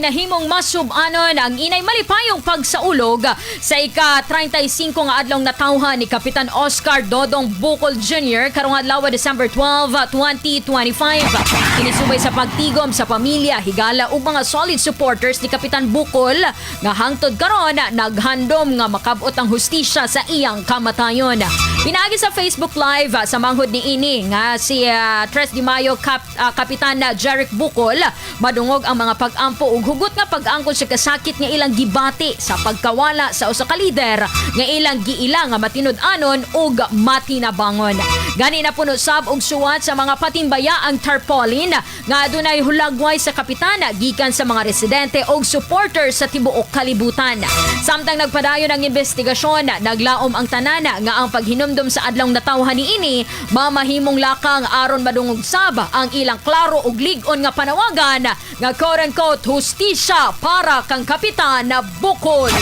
Nahimong masub-anon ang inay malipayong pagsaulog sa ika-35 nga adlong natawhan ni Kapitan Oscar Dodong Bukol Jr. karong adlaw, December 12, 2025. Kini subay sa pagtigom sa pamilya, higala ug mga solid supporters ni Kapitan Bukol nga hangtod karon naghandom nga makabot ang hustisya sa iyang kamatayon. Pinaagi sa Facebook Live sa manghud ni ini nga si Tres de Mayo Kapitan Jeric Bukol, madungog ang mga pag-ampo ug hugot nga pag-angkon sa kasakit nga ilang gibati sa pagkawala sa usa ka lider nga ilang giila nga matinud-anon ug matinabangon. Gani na puno sab og suwat sa mga patimbaya ang tarpaulin nga adunay hulagway sa kapitana gikan sa mga residente ug supporters sa tibuok kalibutan. Samtang nagpadayon ang investigasyon, naglaom ang tanan nga ang paghinumdom sa adlong natawhan niini mamahimong lakang aron madungog sab ang ilang klaro ug lig-on nga panawagan nga, quote unquote, "Hustisya para kang Kapitan na Bukol."